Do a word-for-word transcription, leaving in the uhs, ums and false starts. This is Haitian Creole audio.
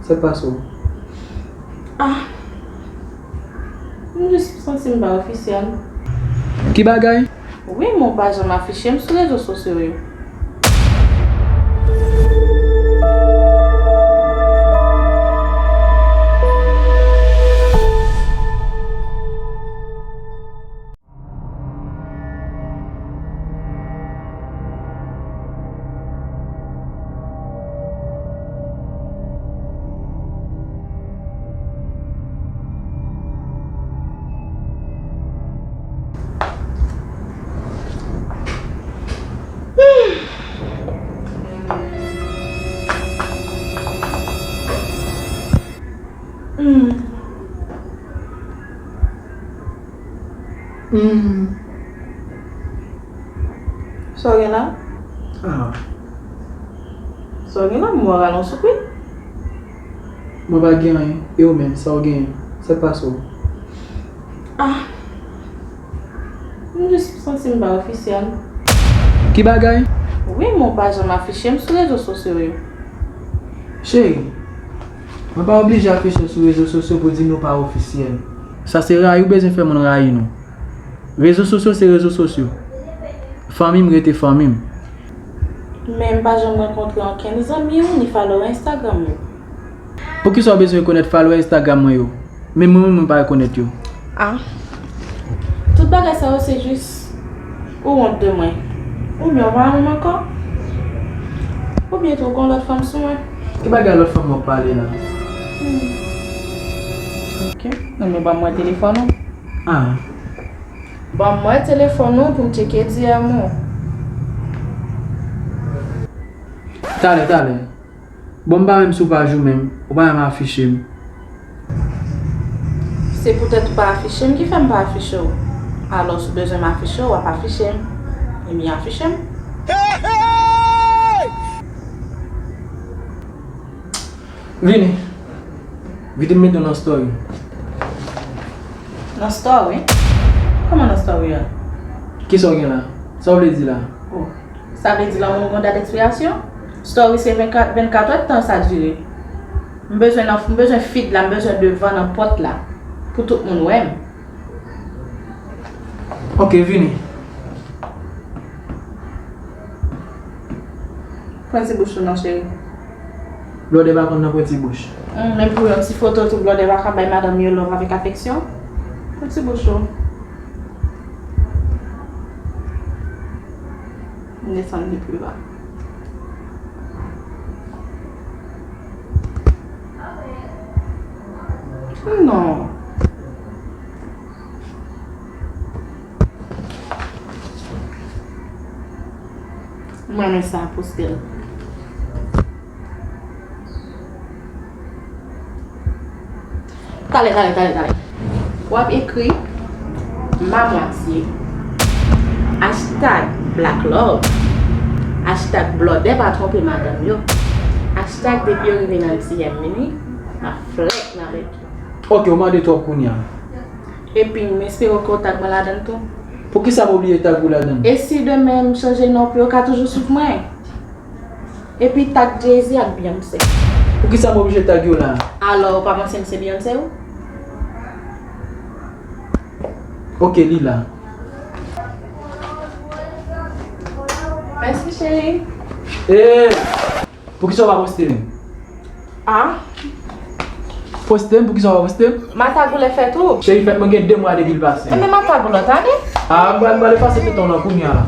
Sa k pase w? Ah, m jis santi m pa ofisyèl. Ki bagay? Wi, men w pa janm afiche m sou rezo sosyo yo. Hmm. Hmm. Sa w gen la? Ah. Sa w gen la? M wè w rale yon soupri. Mwen pa gen anyen. E ou menm, sa w genyen? Sa k pase w? Ah. M jis santi m pa ofisyèl. Ki bagay? Wi, men w pa janm afiche m sou rezo sosyo yo. Cheri, mwen pa oblije afiche w sou rezo sosyo pou di nou pa ofisyèl. Sa se rayi w bezwen fè moun rayi nou. Rezo sosyo se rezo sosyo. Fanmi m rete fanmi m. Men m pa janm rankontre okenn zanmi w ni follower Instagram ou. Poukisa w bezwen rekonèt follower Instagram mwen yo? Men mwen menm mwen pa rekonèt yo. Ah. Tout bagay sa yo se jis ou wont de mwen. Oubyen w pa renmen m ankò. Oubyen tou w gen lòt fanm sou mwen. Ki bagay lòt fanm w ap pale la? Hmm. Ok. Non, men ban mwen telefòn ou. Ah. Ban mwen telefòn ou pou m tcheke D M ou. Talè, talè. Bon, m pa menm sou paj ou menm, ou pa menm afiche m. Se poutèt ou pa afiche m ki fè m pa afiche w. Alò, si w bezwen m afiche w, w ap afiche m. Ebyen, afiche m. Vini. Vini m mete w nan story. Nan story? Kòman nan story a? Kisa w gen la? Sa w vle di la? Oh. Sa vle di lanmou nou gen dat ekspirasyon? Story se vennkat, vennkat èdtan sa dire. M bezwen nan, m bezwen feed la, m bezwen devan nan pòt la. Pou tout moun wè m. Ok, vini. Pran ti bouch ou non, cheri. Blòdè pa konn nan pran ti bouch. Hmm, men pou yon ti foto tou, blòdè pa ka bay madanm yo love avèk afeksyon? Pran ti bouch ou. M desann li pi ba. Non. M renmen sa, poste l. Talè, talè, talè, talè. W ap ekri ma mwatye. Hashtag black love. Hashtag blòdè pa twonpe madanm yo. Hashtag depi yo rive nan D M mini, m ap flèk nan avèk yo. Ok, ou mande twòp kounye a. Epi m espere ke w tag mwen ladan l tou. Poukisa m oblije tag ou ladan l? E si demen m chanje non pou yo ka toujou swiv mwen? Epi tag Jay-Z ak Beyoncé. Poukisa m oblije tag yo la? Alò, ou pa panse m se Beyoncé ou? Ok, li la. Mèsi, cheri. Hey! Poukisa w pa poste m? Ah. Poste m, poukisa w pa poste m? Matag ou lè fèt ou? Cheri, fèt mwen gen de mwa depi l pase. Enben matag ou lòt ane? Ah, m pral, m pral efase fèt ou nan kounye a la.